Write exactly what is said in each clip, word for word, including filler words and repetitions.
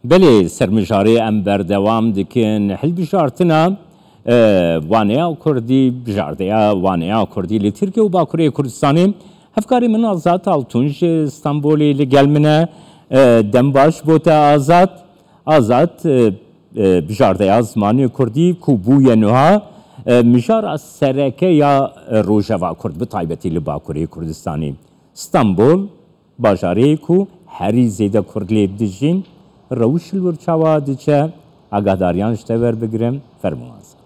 Belê, ser mijarê em berdewam dikin. Hilbijartina, e, waneya Kurdî, bijardeya waneya Kurdî li Tirkiye û Bakurê Kurdistanê. Hevkarê min Azad Altun ji Stenbolê li gel min e. E, dem baş bo te Azad. Azad, e, e, bijardeya zimanê Kurdî ku bûye nuha, e, mijara sereke ya, e, rojeva Kurd, bi taybetî li Bakurê Kurdistanê. Stenbol, bajarê ku herî zêde Kurd lê dijîn, rewş li wir çawa diçe? Agahdariyan ji te werbigirim, fermû Azad.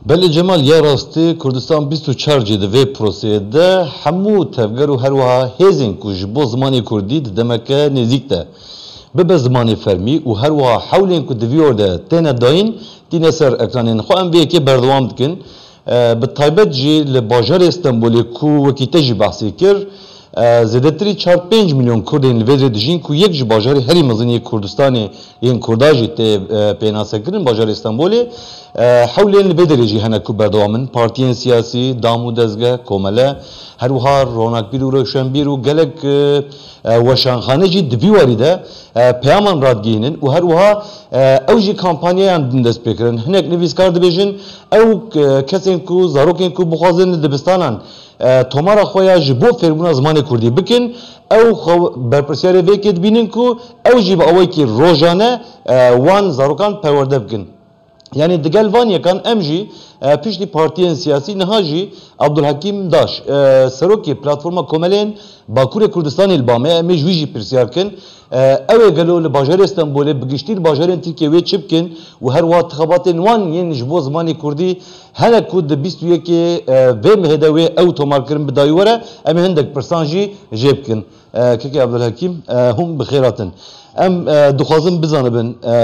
Belê Cemal, ya rastî Kurdistan bîst û çar jî di vê proseyê de hemû tevger û her wiha hêzên ku ji bo zimanê Kurdî di demeke nêzîk de bibe zimanê fermî û her wiha hewlên ku di vî or de têne dayîn, tîne ser ekranên xwe. Em vê yekê berdewam dikin. E, bi taybet jî li bajarê Stenbolê ku wekî te jî behsê kir, e, zêdetirî çar pênc milyon Kurdên li vê derê dijîn ku yek ji bajarê herî mezin yê Kurdistanê yên Kurda jî tê, e, pênasekirin, bajarê Stenbolê. E, hewlên li vê derê jî hene ku berdewam in. Partiyên siyasî, dam û dezge, komele, her wiha ronakbîr û rewşenbîr û gelek, e, e, weşanxane jî di vî warî de, e, peyaman radigihînin û her wiha, e, ew jî kampanyayan din dest pê kirin. Hinek nivîskar dibêjin, ew, e, kesên ku, zarokên ku bixwazin li dibistanan, e, tomara xwe ya ji bo fêrbûna zimanê Kurdî bikin, ew xwe berpirsiyarê vê yekê dibînin ku ew jî bi awayekî rojane, e, wan zarokan perwerde bikin. Yanî digel van yekan em jî, e, piştî partiyên siyasî niha jî Abdulhekîm Daş, e, serokê Platforma Komelên Bakurê Kurdistanê li ba me ye, em ê ji wî jî pirsiyar kin. E, ew ê gelo li bajarê Stenbolê, bi giştî li bajarên Tirkiyê wê çi bikin û her wiha xebatên wan yên ji bo zimanê Kurdî hene ku di bîst û yekê, e, vê mehê de wê ew tomarkirin bi dayî were, em ê hindek pirsan jî jê bikin. E, Kekê Abdulhekîm, e, hûn bi xêr hatin. Em, e, dixwazin bizanibin, e,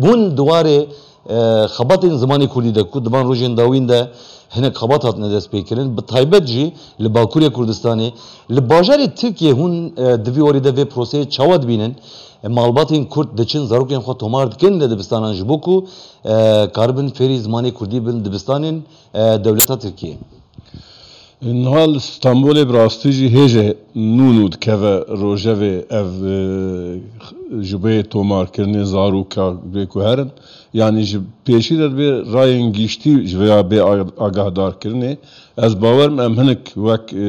hûn di warê, e, xebatên zimanê Kurdî de ku di van rojên dawîn de hinek xebat hatine destpêkirin, bi taybet jî li Bakurê Kurdistanê, li bajarê Tirkiyê hûn, e, di vî warî de vê proseyê çawa dibînin? E, malbatên Kurd diçin, zarokên xwe tomar dikin li dibistanan ji bo ku, e, karibin fêrî zimanê Kurdî bin dibistanên, e, dewleta Tirkiyê? Niha li Stenbolê bi rastî jî hêje nû nû dikeve rojevê ev, e, ji bo yê tomarkirinê zaroka bê ku herin. Yanî ji pêşî de dibê rayên giştî ji vê ya bê ag-, agahdarkirinê. Ez bawer im em hinek wek, e,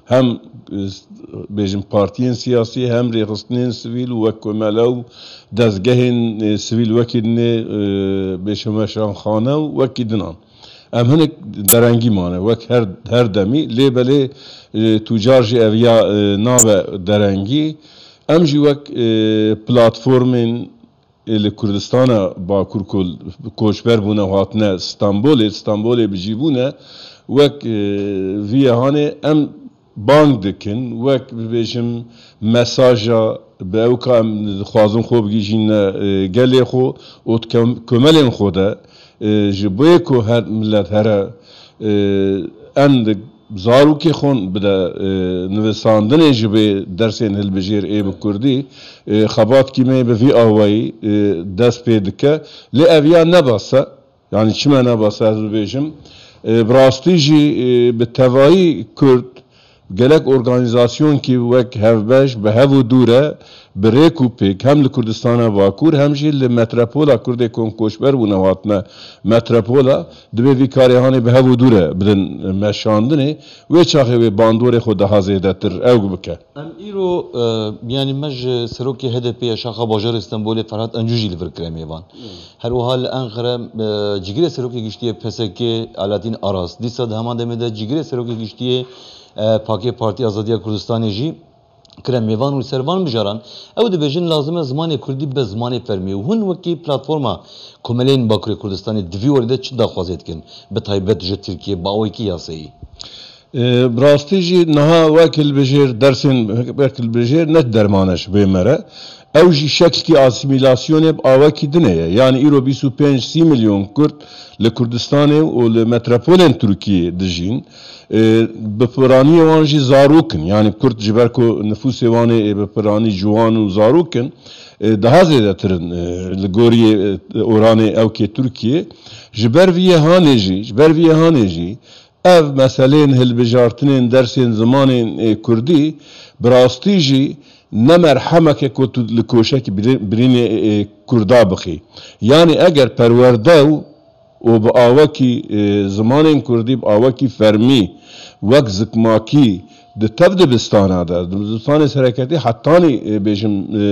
hem, e, bêjin partiyên siyasî, hem rêxistinên sivîl û wek komele û dezgehên, e, sivîl wekî dinê, e, bêjin weşanxane û wekî dinan. Em hinek derengî mane, wek her, her demî. Lê belê, e, tu car jî ev ya, e, nabe derengî. Em jî wek, e, platformên, e, li Kurdistana Bakur ku koçber bûne û hatine Stenbolê, Stenbolê bi cî bûne, wek, e, vî yehanê em bang dikin, wek bibêjim mesaja bi ew ka em dixwazin xwe bigihîjîne, e, gelê xwe û di kem-, komelên xwe de, e, ji bo yê ku her milet here, e, endik zarokê xwe bide, e, nivisandinê ji bo dersên hilbijêr ê bi kurdî, e, xebatkî me bi vî awayî, e, dest pê dike. Lê ev ya ne bes e. Yanî çima ne bes e ez bibêjim? E, bi rastî jî, e, bi tevayî Kurd, gelek organîzasyonkî wek Hevbeş bi hev û dû re bi rêk û pêk hem li Kurdistana Bakur hem jî li metropola Kurdê ku koçber bûne û hatine metropola, dibê vî karê hanê bi hev û dû re bidin meşandinê, wê çaxê wê bandorê xwe daha zêdetir ew bike. Em îro, e, yanî me ji serokê H D P ya şaxa bajarê Stenbolê Ferhat Encû jî li vir kire mêvan. Her wiha li Enqere, e, cîgirê serokê giştî yê P S K Alaaddin Aras, dîsa di heman demê de cîgirê serokê giştî yê, e, P A K, Partiya Azadiya Kurdistanê jî kire mêvan û li ser van mijaran ew dibêjin, lazim e zimanê Kurdî be zimanê fermî û hûn wekî platforma komeleyên Bakurê Kurdistanê di vî warî de çi daxwazê dikin, bi taybet ji Tirkiyê bi awayekî yasayî? E, bi rastî jî niha wek hilbijêr dersên, wek hilbijêr ne derman e ji bê me re. Ew jî şeklkî asîmîlasyonê bi awekî dinê ye. Yanî îro bîst û pênc sî milyon Kurd li Kurdistanê û li metropolên Tirkiyê dijîn. E, bi piraniyê wan jî zarok in. Yanî Kurd ji ber ku nifûsê wan ê bi piranî ciwan û zarok in, e, daha zêdetir in, e, li gorî, e, oranê ewkê Tirkiyê. Ji ber vî yehanê jî, ji ber vî yehanê jî, Ev meseleyên hilbijartinên dersên zimanên, e, kurdî bi rastî jî ne merhemeke ku tu li koşekî birî-, birînê, e, kurda bixî. Yanî eger perwerde û û bi awekî, e, zimanên kurdî bi awekî fermî wek zikmakî di tev dibistana de, di dibistanê sereketî hetanî, e, bêjim, e,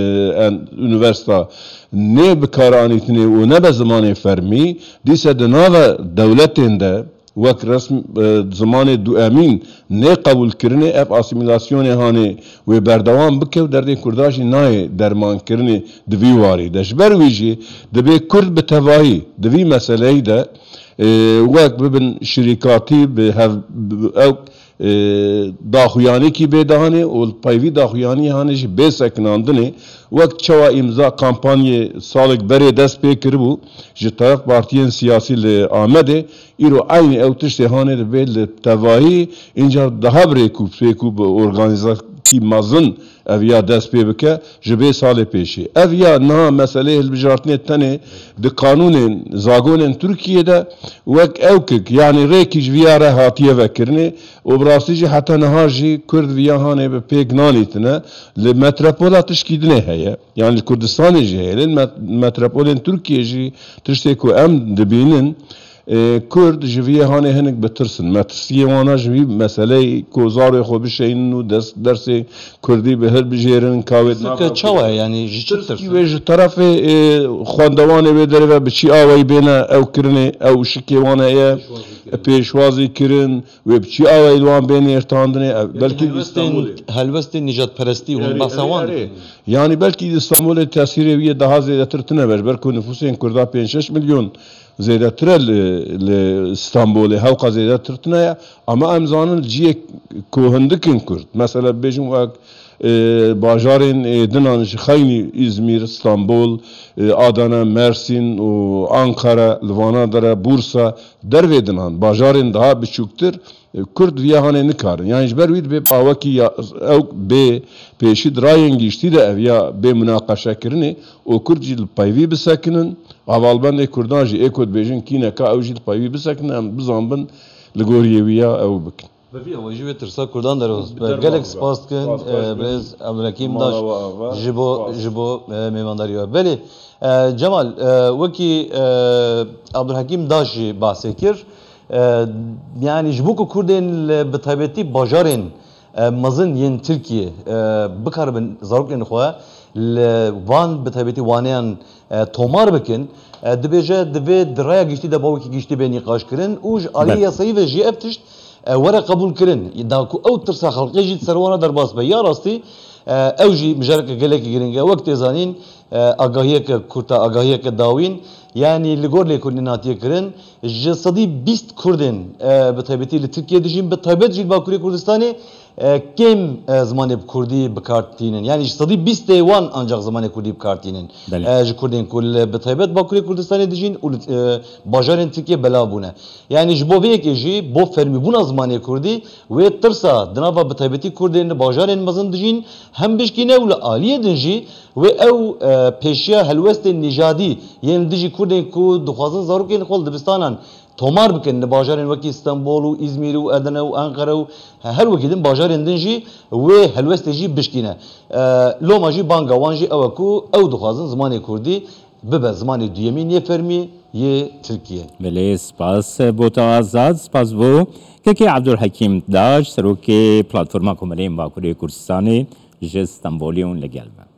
en, unîversîta nê bikaranîtinê û nebe zimanê fermî, dîse di nava dewletên de wek resm, e, zimanê duemîn nê qebûlkirinê, ev asîmîlasyonê hanê wê berdewam bike û derdê kurda jî nayê dermankirinê di vî warî de. Ji ber wî jî dibê kurd bi tevahî di vî meseleyî de, e, wek bibin şirîkatî bi hev, bi ew, e, daxuyanîkî bê de hanê û li pey vî daxuyanî hanê jî bê sekinandinê, wek çawa îmza kampanyê salek berê dest pê kiribû ji teref partiyên siyasî li Amedê, îro eynî ew tiştê hanê dibê li tevahî, încar daha bi rêk û pêk û bi organîzakî mezin ev ya dest pê bike ji bê salê pêşî. Ev ya niha meseleyê hilbijartinê tenê di kanûnên, zagonên Tirkiyê de wek ewkik, yanî rêkî ji viya re hatiye vekirinê û bi rastî jî heta niha jî kurd viya hanê bi pêk nanîtine. Li metropola tişkî dinê heye, yanî li Kurdistanê jî heye, lê met-, metropolên Tirkiyê jî tiştê ku em dibînin, e, kurd ji viyê hanê hinek bitirsin. Metirsiyê wana ji vî meseleyê ku zarê xwe bişeynin û des-, dersê kurdî bi hilbijêrin, ka wê Tirsê nabe çawa ye? Yanî ji çi Tirsî tirsin? Wê ji terefê, e, xwendevanê wê derê ve bi çi awayî bêne ew kirinê, ew şikê wan heye, pêşwazî kirin, wê bi çi awayî li wan bê nêrtandinê, ev, belkî di helwestên, Îstanbulê. Helwestên nîjadperestî hûn Erê, behsa erê, wan erê. Dikin. Yanî belkî di Îstanbulê tesîrê wî yê daha zêdetir tune be, ji ber ku nifûsên kurda pênc şeş milyon zêdetir e li, li Stenbolê, hewqa zêdetir tune ye. Ama em zanin ciyê ku hindik in kurd. Mesela bibêjin wek, e, bajarên, e, dinan ji xeynî Îzmîr, Stenbol, e, Adana, Mersîn û Ankara, li vana dere Bursa, dervê dinan, bajarên daha biçûktir, e, kurd viya hanê nikarin. Yanî ji ber wî dibê awekî ya, ew bê pêşî di rayên giştî de ev ya bê munaqeşekirinê û kurd jî li peyvî bisekinin. Hevalbendê kurdan jî ê ku dibêjin kî ne ka ew jî li peyvî bisekinin, em bizanbin li goriyê wî ya ew bikin. Bi vî awayî jî wê tirsa kurdan derbas be. Derbas be. Gelek spas dikin, spas, e, spas, birêz Abdulhekîm Daş, mala we ava, ji bo, spas, ji bo, e, mêvandarî we. Belê, e, Cemal, e, wekî, e, Abdulhekîm Daş jî bahsê kir, e, yanî ji bo ku kurdên li, bi taybetî bajarên, e, mezin yên Tirkiyê, e, bikaribin zarokên xwe li van bi taybetî waneyan, e, tomar bikin, e, dibêje, divê di raya giştî de bawekî giştî bê nîqaşkirin û ji aliyê Belê. yasayî ve jî ev tişt, e, were qebûlkirin. Da ku ew tirsa xelkê jî di ser wana derbas be. Ya rastî, e, ew jî mijareke gelekî giring e. Wek tê zanîn, e, agahiyeke kurta, agahiyeke dawîn, yanî li gor lêkolînên hatiye kirin, ji sedî bîst kurdên, e, bi taybetî li Tirkiyê dijîn, bi taybet jî li Bakurê Kurdistanê, e, kêm, e, zimanê bi kurdî bi kar tînin. Yanî ji sedî bîstê wan ancak zimanê kurdî bi kar tînin. Belê. E, ji kurdên ku li, bi taybet Bakurê Kurdistanê dijîn û li, e, bajarên Tirkiyê belav bûne. Yanî ji bo vê yekê jî, bo fermîbûna zimanê kurdî, wê tirsa di nava bi taybetî kurdên li bajarên mezin dijîn hem bişkîne û li aliyê din jî wê ew, e, pêşiya helwestên nîjadî yên li dijî kurdên ku dixwazin zarokên xwe li dibistanan tomar bikin li bajarên wekî Stenbol û Îzmîr û Edine û Enqere û he-, her wekî din bajarên din jî wê helwestê jî bişkîne. E, loma jî banga wan jî ew e ku ew dixwazin zimanê kurdî bibe zimanê duyemîn yê fermî yê Tirkiyê. Belê, spas bo te Azad, spas bo Kekê Abdulhekîm Daş, serokê Platforma Komeleyên Bakurê Kurdistanê ji Stenbolê hûn li gel me.